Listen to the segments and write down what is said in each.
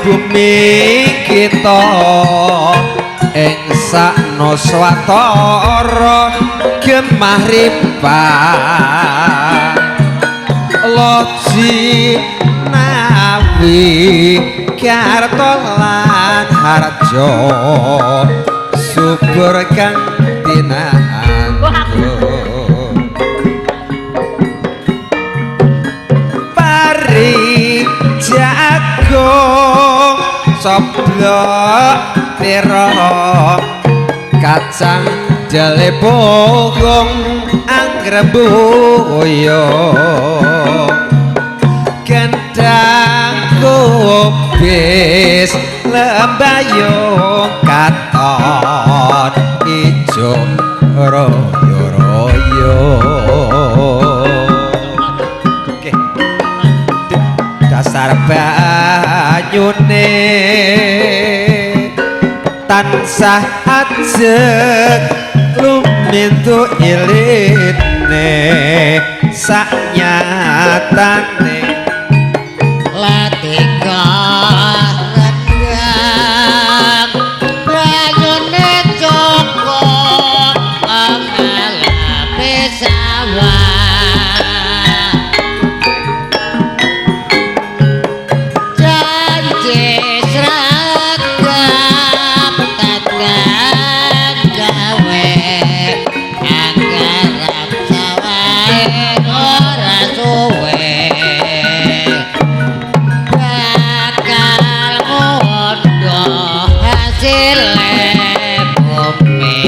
Bumi kita ing saknuswantara gemah ripah loji nawi karto lan harjo subur kang tinandur pari jagung coblok terong kacang jale bogong anggremboyo gendang kubis lembayung katon ijo royo royo. Oke. Dasar banyune tansah ajeg lumintu iline saknyatane Latika rendang banyune cukup ngalapi sawah janji sregep tandang gawe anggarap sawahe ora suwe bakal ngondo hasile bumi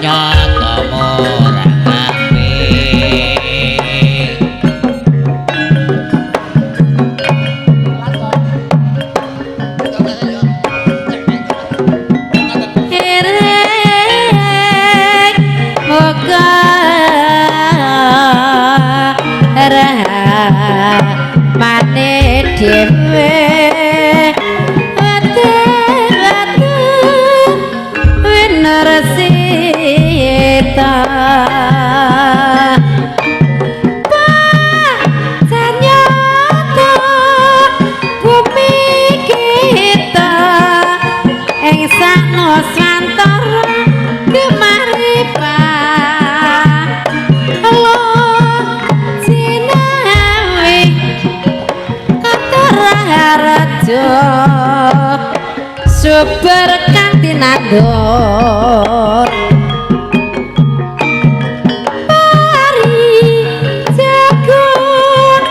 nyata murah apik. Ireng moga rahmane dhewe watu-watu winersita Ternyata bumi kita ing saknuswantara gemah ripah jinawi Kertaraharja subur kanthi nandur pari jagung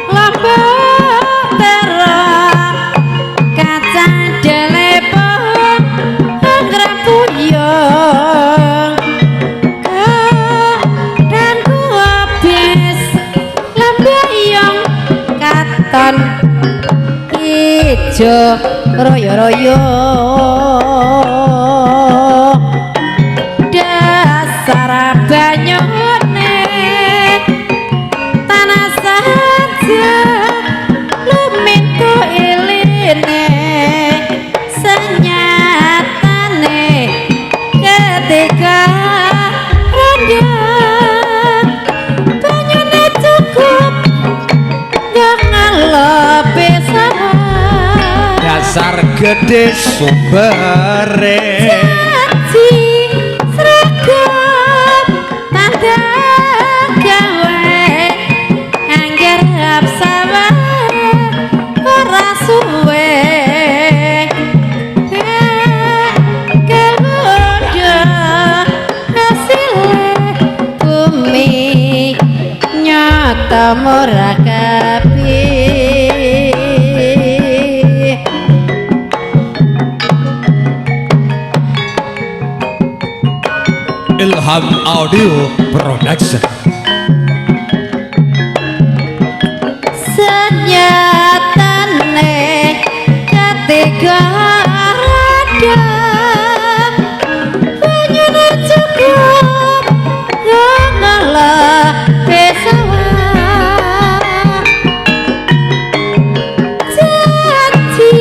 lombok terong kacang dele pohon puyung dan kubis lembayung katon ijo royo-royo dasar banyune tanah saja lumintu iline senyatane ketika rendang banyune cukup ngalopi sawah dasar gede sumbere janji sregep tanda gawe anggarap sawah ora suwe kemuda hasile bumi nyata murah kabeh. Ilham Audio Production. Senyatane ketiga radang banyune cukup ngolah sawah janji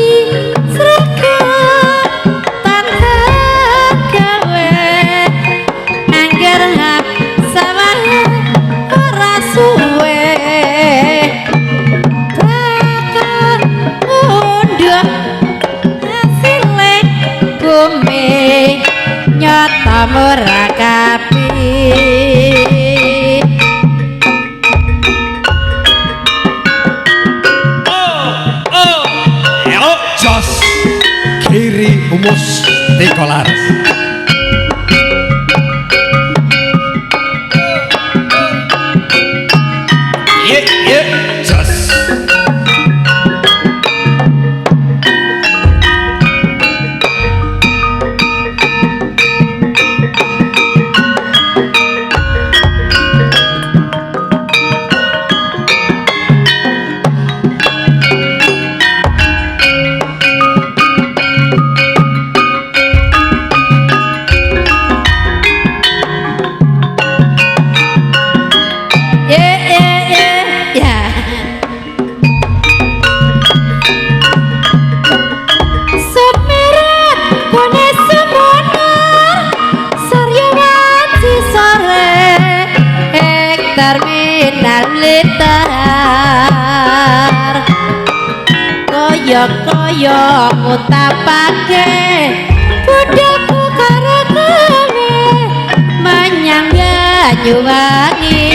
sregep tanpa gawe anggarap sawah Mustika Laras. Ye ye jos. Ye ye ye ya. Sumirat kone sumono Suryawati sore ing terminal Blitar kaya-kaya ngutapake budalku karo kowe menyang Banyuwangi.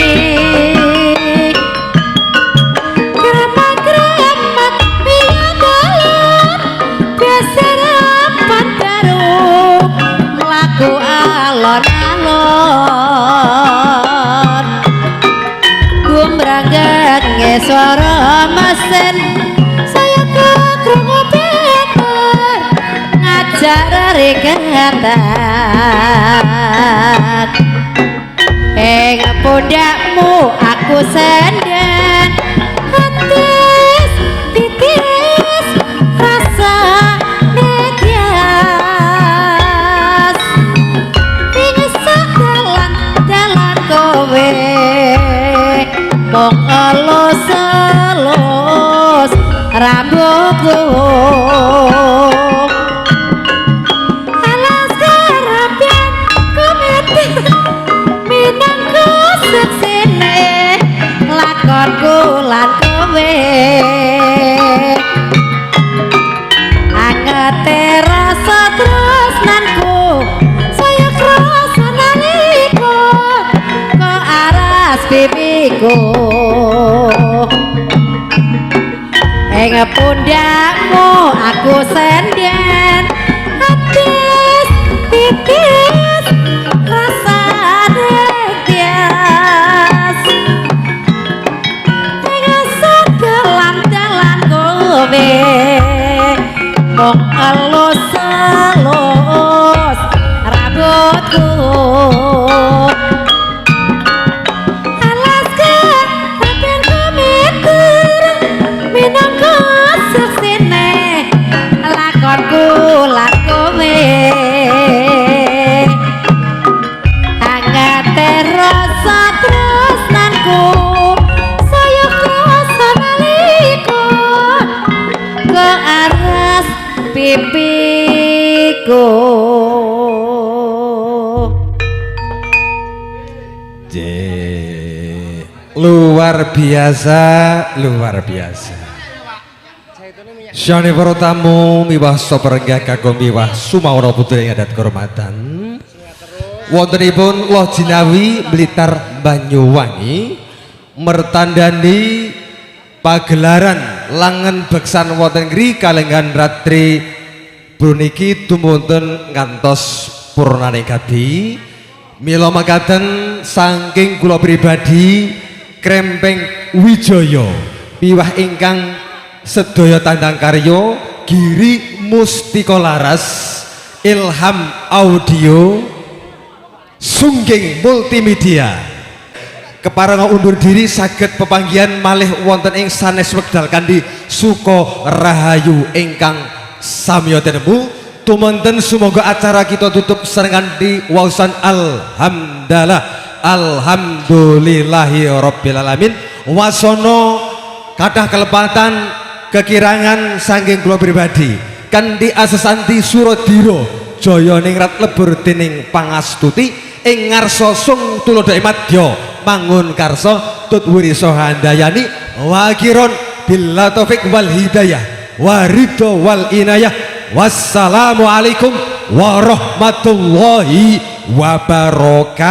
Kramat-kramat piye dalan beserapan baru mlaku alon-alon gumranggange swara mesin saya kekrungu bener ngajar regatan ing pundakmu aku senden atis titis rasa netias ing sadalan dalan kowe mung elus elus rambutku alas karapian kumete minangka seksine lakonku lan kowe angete rasa tresnanku saya krasa nalika kok aras pipiku ing pundakmu aku senden atis titis rasane tias ing sadalan-dalan kowe mung elus-elus rambutku alas kerapian kumiter minangka seksine lakonku lan kowe angete rasa tresnanku saya krasa nalika ke aras pipiku. J. Luar biasa, luar biasa. Syane para tamu miwah sapa renggah kagem miwah sumawana putri ing adat kehormatan. Wontenipun Loh Jinawi Blitar Banyuwangi mertandani pagelaran langen beksan wonten ngri kalenggan ratri puniki dumunten ngantos purnane gati. Mila makaten saking kula pribadi Krempeng Wijaya miwah ingkang sedaya tandang karya Giri Mustika Laras Ilham Audio Sungging Multimedia keparenga undur diri saged pepanggihan malih wonten ing sanes wekdal kandi Suko Rahayu ingkang samya tinemu tumunten sumangga acara kita tutup sareng kanthi waosan alhamdulillah alhamdulillahi rabbil alamin. Wasana kathah kelepatan kekirangan saking kula pribadi kanthi asesanti Suradira jaya ningrat lebur dening pangastuti ing ngarsa sung tuladha madya mangun karsa tut wirisa handayani wakiron billa taufik wal hidayah waridho wal inayah. Wassalamualaikum warahmatullahi wabarakatuh.